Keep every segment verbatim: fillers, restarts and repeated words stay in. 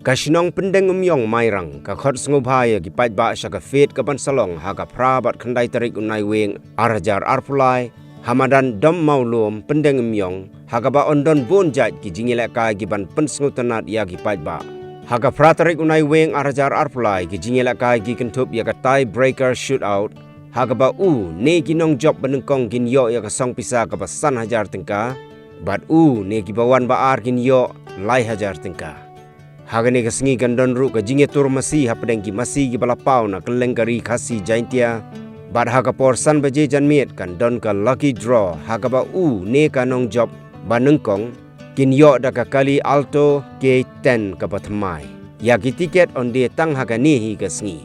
Ka shnong Pyndengumiong Mairang ka khot sngewbha ïa ki paidbah sha ka fete ka ban sa long ha ka phra bad khyndai tarik u Naiwieng ar hajar arphew lai ha madan Dom Mawlum Pyndengumiong, ha kaba yn don bun jait ki jingïalehkai ki ban pynsngewtynnad ïa ki paidbah. Ha ka phra tarik u Naiwieng ar hajar arphew lai ki jingïalehkai ki kynthup ïa ka tie breaker shootout, ha kaba u ne ki nongjop ba nyngkong kin ïoh ïa ka song pisa kaba san hajar tyngka, bad u ne ki ba wan ba ar kin ïoh lai hajar tyngka. Ha kane ka sngi kan don ruh ka jingïatur masi hapdeng ki masi ki ba la paw na kylleng ka Ri Khasi Jaintia. Bad ha ka por san baje janmiet kan don ka lucky draw ha kaba u ne ka nongjop ba nyngkong kin ïoh da ka kali Alto K ten kaba thymmai. Ïa ki tiket yn die tang ha kane hi ka sngi.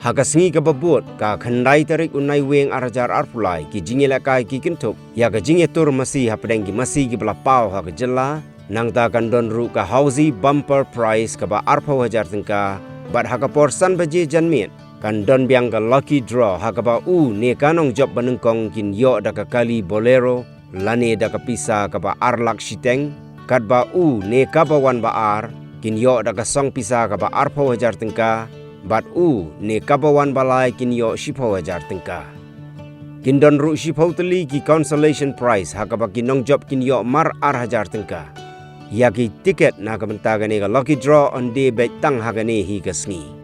Ha ka sngi kaba bud, ka khyndai tarik u Naiwieng ar hajar arphew lai, ki jingïalehkai ki kynthup ïa ka jingïatur masi hapdeng ki masi ki ba la paw ha ka jylla. Nangta kan don ruh ka Housie Bumper Prize kaba arphew hajar tyngka, bad ha ka por san baje janmiet kan don biang ka lucky draw ha kaba u ne ka nongjop ba nyngkong kin ïoh da ka kali Bolero lane da ka pisa kaba ar lak shiteng, katba u ne kaba wan ba ar kin ïoh da ka song pisa kaba arphew hajar tyngka, bad u ne kaba wan ba lai kin ïoh shiphew hajar tyngka. Kin don ruh shiphew tylli ki consolation prize ha kaba ki nongjop kin ïoh mar ar hajar tyngka. Ïa ki tiket na ka bynta kane ka lucky draw yn die beit tang ha kane hi ka sngi.